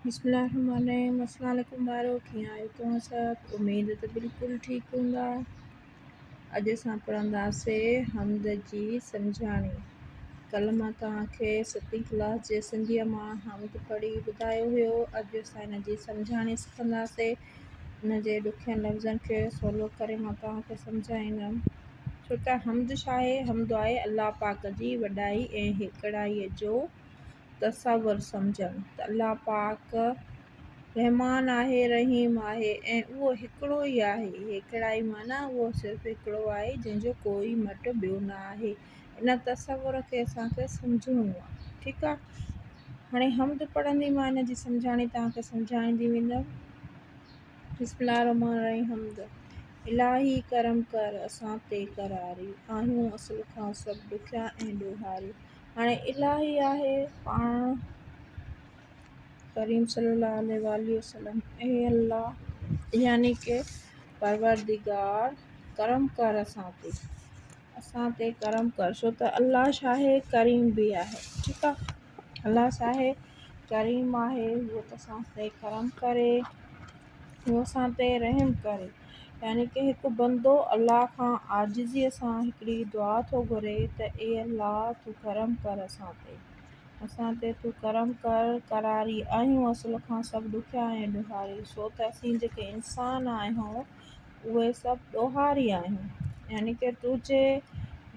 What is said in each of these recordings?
بسم الله الرحمن الرحيم السلام عليڪم ٻارو ڪيئن آهيو توهان سڀ اميد ته بلڪل ٺيڪ هوندا اڄ اسان پڙهنداسي حمد جي سمجهاڻي ڪل مان توهان کي ستين ڪلاس جي سنڌيء مان حمد پڙهي ٻڌايو هيو اڄ اسان ان جي سمجهاڻي سکنداسي ان جي ڏکين لفظن کي سولو ڪري مان توهان کي سمجهائيندم ڇو ته حمد ڇا آهي حمد آهي الله پاڪ جي وڏائي ۽ هيڪڙائي جو تصور سمجهڻ ته الله پاڪ رحمان آهي، رحيم آهي ۽ اهو هڪڙو ئي آهي. هيڪڙائي معنيٰ اهو صرف هڪڙو آهي جنهن جو ڪوئي مٽ ٻيو نه آهي. ان تصور کي اسان کي سمجهڻو آهي. ٺيڪ آهي. هاڻي حمد پڙهندي مان ان جي سمجهاڻي توهان کي سمجهائيندي ويندم. بسم الله الرحمٰن الرحيم حمد الاهي ڪرم ڪر اسان تي قراري آهيون اصل کان سڀ ڏکيا ۽ ڏوهاري هاڻي الاهي آهي پاڻ ڪريم صلي الله عليه واٰله وسلم اي الله يعني ڪه پروردگار ڪرم ڪر اسان تي اسان تي ڪرم ڪر ڇو ته الله ڇا آهي ڪريم به آهي ٺيڪ آهي الله ڇا آهي ڪريم آهي هو ته اسان تي ڪرم ڪري هو اسان تي رحم ڪري يعني ڪه هڪ بندو الله کان عاجزيء سان هڪڙي دعا ٿو گهري ته اي الله تون ڪرم ڪر اسان تي اسان تي تون ڪرم ڪر قراري آهيون اصل کان سڀ ڏکيا ۽ ڏوهاري ڇو ته اسين جيڪي انسان آهيون اهي سڀ ڏوهاري آهيون يعني ڪه تنهنجي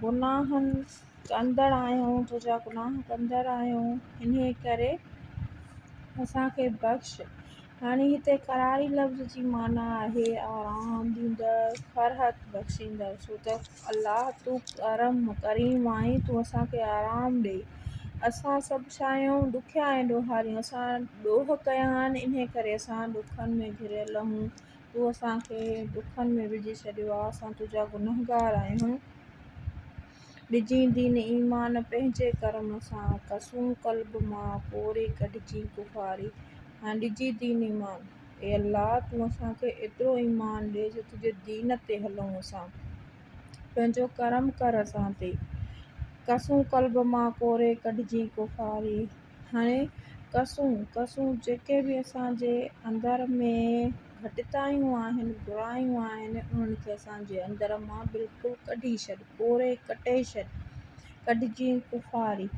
گناهن ڪندڙ آهيون، تنهنجا گناهه ڪندڙ آهيون، انهيء ڪري اسان کي بخش. هاڻي هتي قراري لفظ جي معنيٰ آهي آرام ڏيندڙ، فرحت بخشيندڙ، ڇو ته الله تون ڪرم ڪريم آهين، تون اسان کي آرام ڏي. اسان سڀ ڇا آهيون؟ ڏکيا ۽ ڏوهاري آهيون، اسان ڏوهه ڪيا آهن، انهيء ڪري اسان ڏکن ۾ گهريل آهيون. تون اسان کي ڏکن ۾ وجهي ڇڏيو آهي، اسان تنهنجا گنهگار آهيون. ڏجين دين ايمان پنهنجي ڪرم سان، ڪسون قلب مان ڪوري ڪڍجين ڪفاري. هاڻي ڏجين دين ايمان، اي الله تون اسان کي ايترو ايمان ڏي جو تنهنجي دين تي هلون اسان پنهنجو ڪرم ڪر اسان تي. ڪسون قلب مان ڪوري ڪڍجين ڪفاري. هاڻي ڪسون، ڪسون جيڪي به اسان جي اندر ۾ گهٽتايون آهن، برايون آهن، انهن کي اسان جي اندر مان بلڪل ڪڍي ڇڏ، ڪوري ڪٽي ڇڏ، ڪڍجين ڪفاري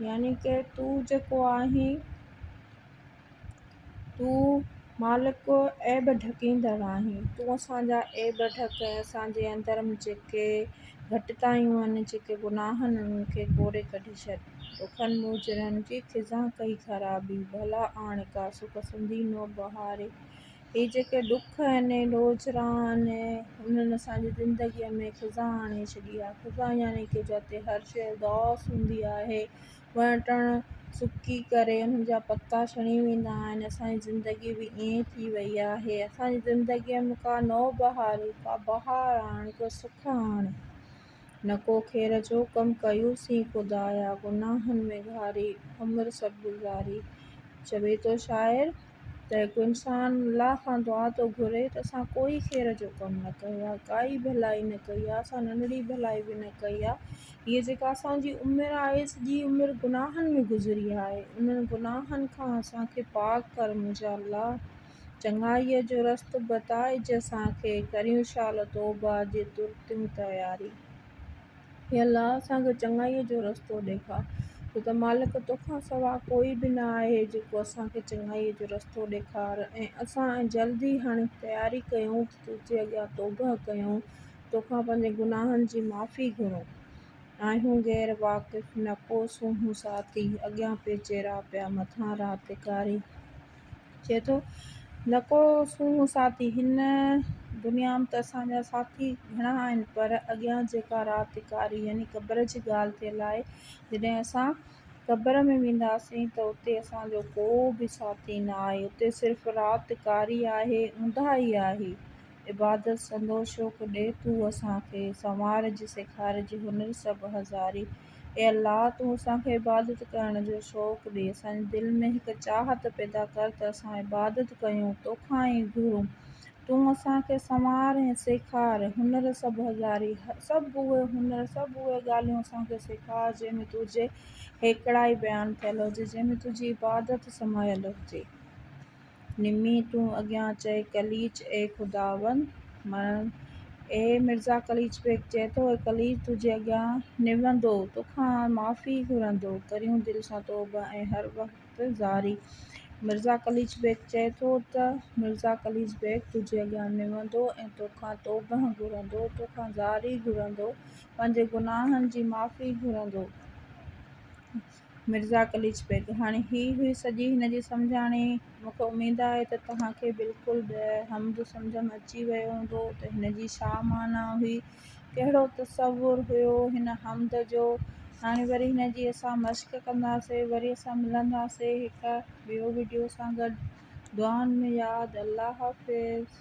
يعني ڪه تون جيڪو آهين، تون مالڪ عيب ڍڪيندڙ آهين، تون اسان جا عيب ڍڪ ۽ اسان جي اندر ۾ جيڪي گهٽتايون آهن، جيڪي گناهه آهن، انهن کي ڪوري ڪڍي ڇڏ. ڏکن موجرن جي خزان ڪئي خرابي، ڀلا آڻ ڪا سک سندي نو بهاري. هي جيڪي ڏک آهن، ڏوجهرا آهن، انهن اسان جي زندگيء ۾ خزان آڻي ڇڏي آهي. خزان يعني ڪه جتي هر شيء اداس هوندي آهي. وڻ ٽڻ سڪي ڪري انهن جا پتا ڇڻي ويندا آهن اسان جي زندگي به ائين ئي ٿي وئي آهي اسان جي زندگيء ۾ ڪا نوبهاري ڪا بهار آڻ ڪو سک آڻ نه ڪو خير جو ڪم ڪيوسين خدايا گناهن ۾ گهاري عمر سڀ گذاري چوي ٿو شاعر ته هڪ انسان الله کان دعا ٿو گهري ته اسان ڪوئي خير جو ڪم نه ڪيو آهي، ڪائي ڀلائي نه ڪئي آهي، اسان ننڍڙي ڀلائي به نه ڪئي آهي. هيء جيڪا اسان جي عمر آهي سڄي عمر گناهن ۾ گذري آهي. انهن گناهن کان اسان کي پاڪ ڪر منهنجا الله. چڱائيء جو رستو بتائج اسان کي، ڪريون شال توبه جي ترتيون تياري. اي الله! اسان کي چڱائيء جو رستو ڏيکار، ڇو ته مالڪ توکان سوا ڪوئي به نه آهي جيڪو اسان کي چڱائيء جو رستو ڏيکار ۽ اسان جلد ئي هاڻي تياري ڪيون ته تنهنجي اڳيان توبهه ڪيون، توکان پنهنجي گناهن جي معافي گهرون. آهيون غير واقف، نه ڪو سونهون ساٿي، اڳيان پيچيرا پيا، مٿان رات ڪاري. چئي ٿو، نه ڪو سونهون ساٿي، هن دنيا ۾ ته اسان جا ساٿي گهڻا آهن پر اڳيان جيڪا رات ڪاري يعني قبر جي ڳالهه ٿيل آهي، جڏهن اسان قبر ۾ وينداسين ته اتي اسان جو ڪو به ساٿي نه آهي، اتي صرف رات ڪاري آهي، اونداهي آهي. عبادت سندو شوق ڏي تون اسان کي، سنوارج سيکارج هنر سڀ هزاري. اي الله! تون اسان کي عبادت ڪرڻ جو شوق ڏي، اسان جي دل ۾ هڪ چاهت پيدا ڪر ته اسان عبادت ڪيون، توکان ئي گهرون. تون اسان کي سنوار ۽ سيکار، هنر سڀ هزاري، سڀ اهي هنر، سڀ اهي ڳالهيون اسان کي سيکار، جنهن ۾ تنهنجي هيڪڙائي بيان ٿيل هجي، جنهن ۾ تنهنجي عبادت سمايل هجي. نمي تون اڳيان چئي قليچ اي خداوند معنيٰ اي مرزا قليچ بيگ چئي ٿو اي قليچ تنهنجي اڳيان نوندو توکان معافي گهرندو ڪريون دل سان توبه ۽ هر وقت زاري مرزا قليچ بيگ چئي ٿو ته مرزا قليچ بيگ تنهنجي اڳيان نوندو ۽ توکان توبه گهرندو توکان زاري گهرندو پنهنجي گناهن جي معافي گهرندو. مرزا قليچ بيگ هاڻي هي هئي سڄي هن جي سمجهاڻي. مون کي اميد آهي ته توهان کي بلڪل حمد سمجهه ۾ اچي ويو هوندو ته هن جي ڇا معنيٰ هئي، ڪهڙو تصور هيو هن حمد جو. هاڻي وري هن جي اسان مشق ڪنداسي وري اسان ملنداسي هڪ ٻيو وڊيو سان گڏ. دعائن ۾ ياد الله حافظ.